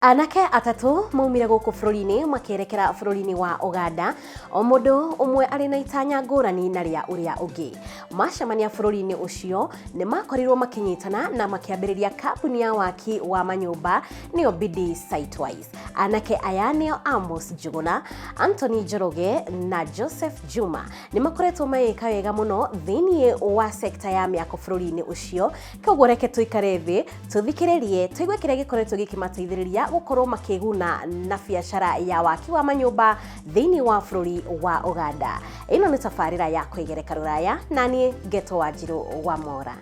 Anake atatũ maumire gũkũ bũrũri-inĩ makĩerekera bũrũri-inĩ wa Ũganda, o mũndũ ũmwe arĩ na itanya ngũrani na rĩa ũrĩa ũngĩ. Macemania bũrũri-inĩ ũcio, nĩ makorirwo makĩnyitana na makĩambĩrĩria kambuni ya waki wa manyũmba nĩyo Bidii Sitewise. Anake aya nĩo Amos Njuguna, Anthony Njoroge na Joseph Juma. Nĩ makoretwo magĩka wega mũno thĩinĩ wa sekta ya mĩako bũrũri-inĩ ũcio, koguo reke tũikare thĩ tũthikĩrĩrie tũigue kĩrĩa gĩkoretwo gĩkĩmateithĩrĩria gũkorwo makĩguna na biacara ya waki wa manyũmba thĩinĩ wa bũrũri wa Ũganda. Ĩno nĩ tabarĩra ya kwĩgereka rũraya na niĩ ngetwo Wanjirũ wa Mora.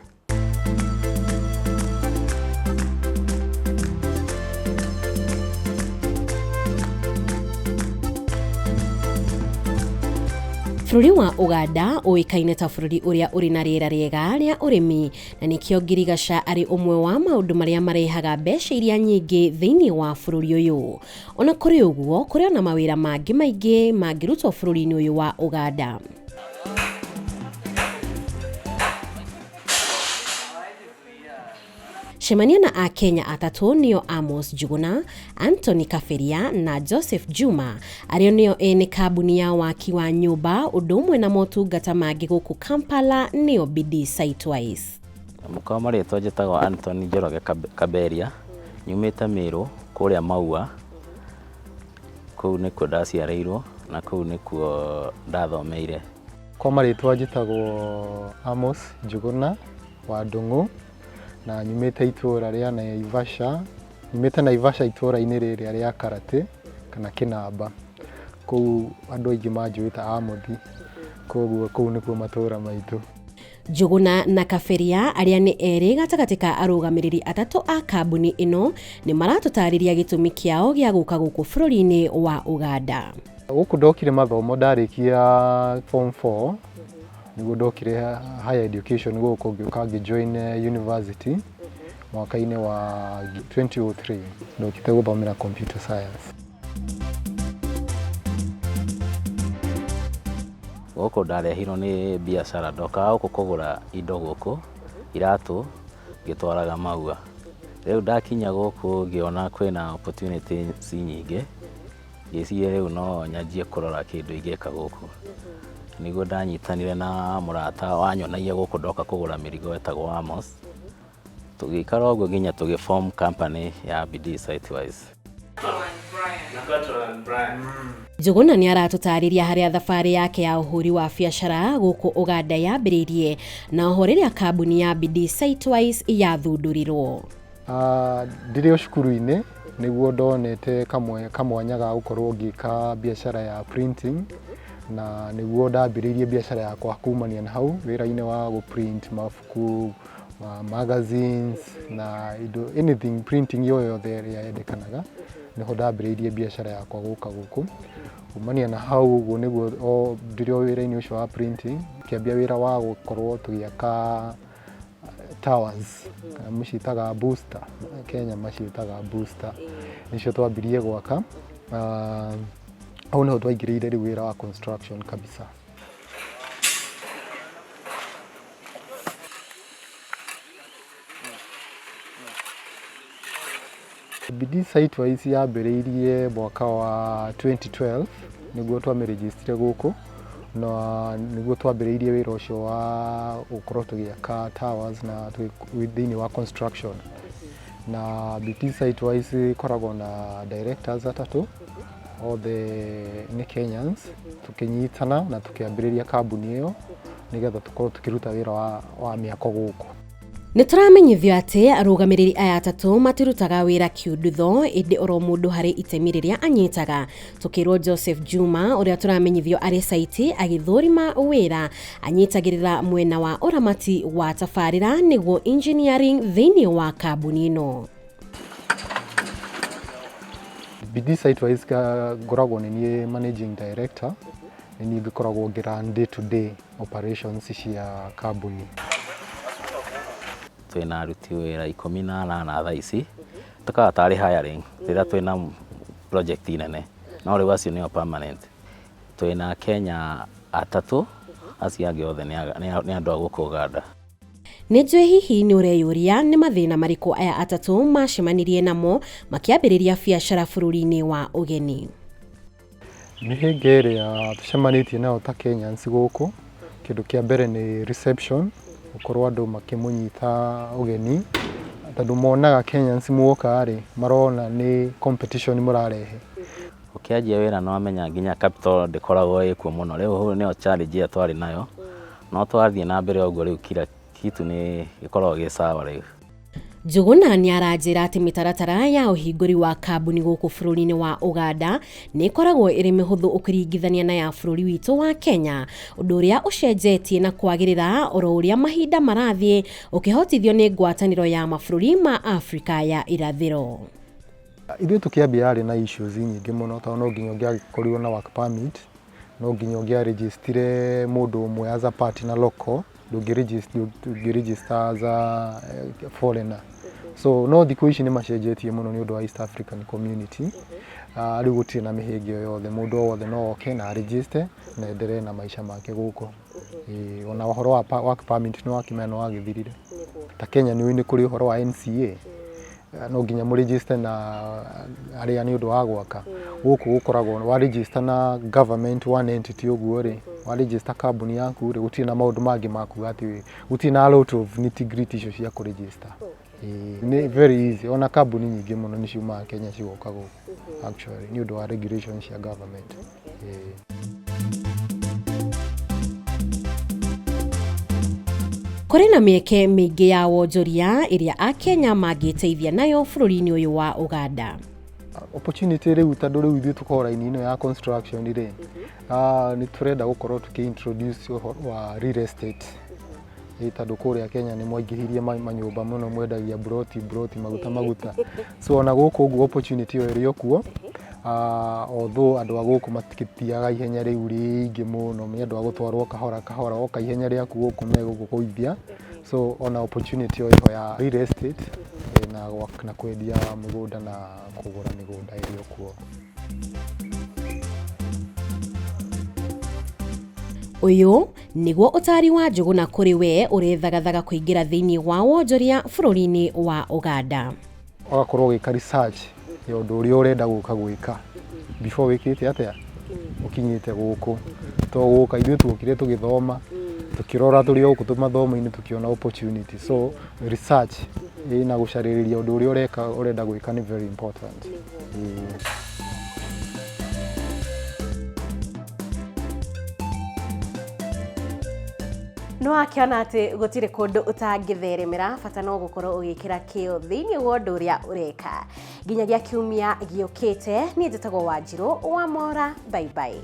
Bũrũri wa Ũganda ũĩkaine ta bũrũri ũrĩa ũrĩ na rĩera rĩega rĩa ũrĩmi na nĩkĩo ngirigaca arĩ ũmwe wa maũndũ marĩa marehaga mbeca iria nyingĩ thĩinĩ wa bũrũri ũyũ. Ona kũrĩ ũguo, kũrĩ ona mawĩra mangĩ maingĩ mangĩrutwo bũrũri-inĩ ũyũ wa Ũganda. Cemania na Akenya atatũ nĩo Amos Njuguna, Anthony Kaberia na Joseph Juma arĩa nĩo ene kambuni ya waki wa nyũmba ũndũ ũmwe na motungata mangĩ gũkũ Kampala nĩo Bidii Sitewise. Kwa marĩtwa njĩtagwo Anthony Njoroge Kaberia, nyumĩte Mĩrũ kũrĩa Maua, kũu nĩkuo ndaciarĩirwo na kũu nĩkuo ndathomeire. Kwa marĩtwa njĩtagwo Amos Njuguna wa Ndung'u na nyumĩte itũra rĩa Naivasha, nyumĩte Naivasha itũra-inĩ rĩrĩa rĩa Karatĩ kana Kĩnamba. Kũu andũ aingĩ manjũĩ ta Amothi, koguo kũu nĩkuo matũra maitũ. Njuguna na Kaberia arĩa nĩ erĩ gatagatĩ ka arũgamĩrĩri atatũ a kambuni ĩno nĩ maratũtarĩria gĩtũmi kĩao gĩa gũka gũkũ bũrũri-inĩ wa Ũganda. Gũkũ ndokire mathomo ndarĩkia form 4 nĩguo ndokire higher education gũkũ ngĩũka ngĩ join university mwaka-inĩ wa 2003 ndokĩte gũthomera computer science. Gũkũ ndarehirwo nĩ biacara, ndokaga gũkũ kũgũra indo gũkũ, iratũ ngĩtwaraga Maua. Rĩu ndakinya gũkũ ngĩona kwĩna opportunities nyingĩ, ngĩciria rĩu no nyanjie kũrora kĩndũ ingĩka gũkũ. Nĩguo ndanyitanire na mũrata wanyonagia gũkũ ndoka kũgũra mĩrigo wetagwo Amos. Tũgĩikara ũguo nginya tũgĩ form company ya Bidii Sitewise. Njuguna nĩ aratũtarĩria harĩa thabarĩ yake ya ũhũri wa biacara gũkũ Ũganda yambĩrĩirie na oho rĩrĩa kambuni ya Bidii Sitewise yathundũrirwo. Ndĩrĩ o cukuru-inĩ nĩguo ndonete kamwanya ga gũkorwo ngĩka biacara ya printing na nĩguo ndambĩrĩirie biacara yakwa kumania na hau wĩra-inĩ wa gũ print mabuku, magazines na indo anything printing yo yothe ĩrĩa yendekanaga nĩho ndambĩrĩirie biacara yakwa gũka gũkũ. Kumania na hau ũguo nĩguo o ndĩrĩ o wĩra-inĩ ũcio wa printing ngĩambia wĩra wa gũkorwo tũgĩaka towers kana mũciĩtaga booster, Kenya maciĩtaga booster, nĩcio twambirie gwaka. Hau nĩho twaingĩrĩire rĩu wĩra wa construction kabisa. Bidii Sitewise yambĩrĩirie mwaka wa 2012 nĩguo twamĩrĩnjĩstire gũkũ na nĩguo twambĩrĩirie wĩra ũcio wa gũkorwo tũgĩaka towers na thĩinĩ wa construction. Na Bidii Sitewise ĩkoragwo na directors atatũ othe nĩ Kenyans, tũkĩnyitana na tũkĩambĩrĩria kambuni ĩyo nĩgetha tũkorwo tũkĩruta wĩra wa mĩako gũkũ. Nĩ tũramenyithio atĩ arũgamĩrĩri aya atatũ matirutaga wĩra kiundutho ĩndĩ oro mũndũ harĩ itemi rĩrĩa anyitaga. Tũkĩrwo Joseph Juma ũrĩa tũramenyithio arĩ saiti agĩthũrima wĩra anyitagĩrĩra mwena wa ũramati wa tabarĩra nĩguo engineering thĩinĩ wa kambuni ĩno. Bidii Sitewise ngoragwo nĩ niĩ managing director, nĩ niĩ ngĩkoragwo ngĩ run day to day operations cia kambuni. Twĩna aruti wĩra 18 thaa ici, tũkaga tarĩ hiring rĩrĩa twĩna project nene, no rĩu acio nĩo permanent. Twĩna Kenya atatũ, acio angĩ othe nĩ andũ a gũkũ Ũganda. Nĩ njũĩ hihi nĩ ũreyũria nĩ mathĩna marĩkũ aya atatũ macemanirie namo makĩambĩrĩria biacara bũrũri-inĩ wa ũgeni. Mĩhĩnga ĩrĩa tũcemanĩtie nayo ta Kenyans gũkũ, kĩndũ kĩa mbere nĩ reception, gũkorwo andũ makĩmũnyita ũgeni, tondũ monaga Kenyans muoka rĩ, marona nĩ competition mũrarehe. Ũkĩanjia wĩra nĩ wamenya nginya capital ndĩkoragwo ĩkuo mũno, rĩu hau nĩyo challenge ĩrĩa twarĩ nayo, no twathiĩ na mbere ũguo rĩu kila kitu nĩ gĩkoragwo gĩ sawa rĩu. Njũgũna nĩ aranjĩra atĩ mĩtaratara ya ũhingũri wa kambuni gũkũ bũrũri-inĩ wa Ũganda nĩ ĩkoragwo ĩrĩ mĩhũthũ ũkĩringithania na ya bũrũri witũ wa Kenya, ũndũ ũrĩa ũcenjetie na kwagĩrĩra oro ũrĩa mahinda marathiĩ ũkĩhotithio nĩ ngwatanĩro ya mabũrũri ma Afrika ya irathĩro. Ithuĩ tũkĩambia yarĩ na issues nyingĩ mũno tondũ no nginya ũngĩakorirwo na work permit, no nginya ũngĩarĩnjĩstire mũndũ ũmwe as a partner local, ndũngĩ register as a foreigner. So no thikũ ici nĩ macenjetie mũno nĩ ũndũ wa East African Community. Rĩu gũtirĩ na mĩhĩnga ĩyo yothe, mũndũ o wothe no oke na register na endelee na maica make gũkũ. Ĩĩ, ona ũhoro wa work permit nĩ wakĩmenya nĩ wagĩthirire. Ta Kenya nĩ ũĩ nĩ kũrĩ ũhoro wa NCA, no nginya mũ register na arĩa nĩ ũndũ wa gwaka. Gũkũ gũkoragwo wa register na government one entity ũguo rĩ, wa register kambuni yaku rĩ, gũtirĩ na maũndũ mangĩ ma kuga atĩ gũtirĩ na a lot of nitty gritty icio cia kũ register. Ĩĩ, nĩ very easy, ona kambuni nyingĩ mũno nĩ ciumaga Kenya cigoka gũkũ actually nĩ ũndũ wa regulation cia government. Ĩĩ. Kũrĩ na mĩeke mĩingĩ ya wonjoria ĩrĩa Akenya mangĩteithia nayo bũrũri-inĩ ũyũ wa Ũganda. Opportunity rĩu, tondũ rĩu ithuĩ tũkoragwo raini ĩno ya construction rĩ, nĩ tũrenda gũkorwo tũkĩ introduce ũhoro wa real estate. Ĩ tondũ kũrĩa Kenya nĩ mwaingĩhirie manyũmba mũno, mwendagia mburoti mburoti, maguta maguta, so ona gũkũ ũguo opportunity ĩyo ĩrĩ o kuo, although andũ a gũkũ matikĩthiaga ihenya rĩu rĩingĩ mũno, nĩ andũ a gũtwarwo kahora kahora, woka ihenya rĩaku gũkũ megũkũgũithia. So ona opportunity ĩyo ĩho ya real estate, na kwendia mĩgũnda na kũgũra mĩgũnda ĩrĩ o kuo. Ũyũ nĩguo ũtari wa Njũgũna kũrĩ we ũrethagathaga kũingĩra thĩinĩ wa wonjoria bũrũri-inĩ wa Ũganda. Ũgakorwo ũgĩka research ya ũndũ ũrĩa ũrenda gũka gwĩka before wĩkĩte atĩa ũkinyĩte gũkũ, to gũka ithuĩ tuokire tũgĩthoma, tũkĩrora tũrĩ o gũkũ mathomo-inĩ, tũkĩona opportunity. So research na gũcarĩrĩria ũndũ ũrĩa ũreka ũrenda gwĩka nĩ very important. Ĩĩ. Nĩ wakĩona atĩ gũtirĩ kũndũ ũtangĩtheremera, bata no gũkorwo ũgĩkĩra kĩo thĩinĩ wa ũndũ ũrĩa ũreka. Nginyagia kiumia gĩũkĩte, niĩ njĩtagwo Wanjirũ wa Mora. Bye bye.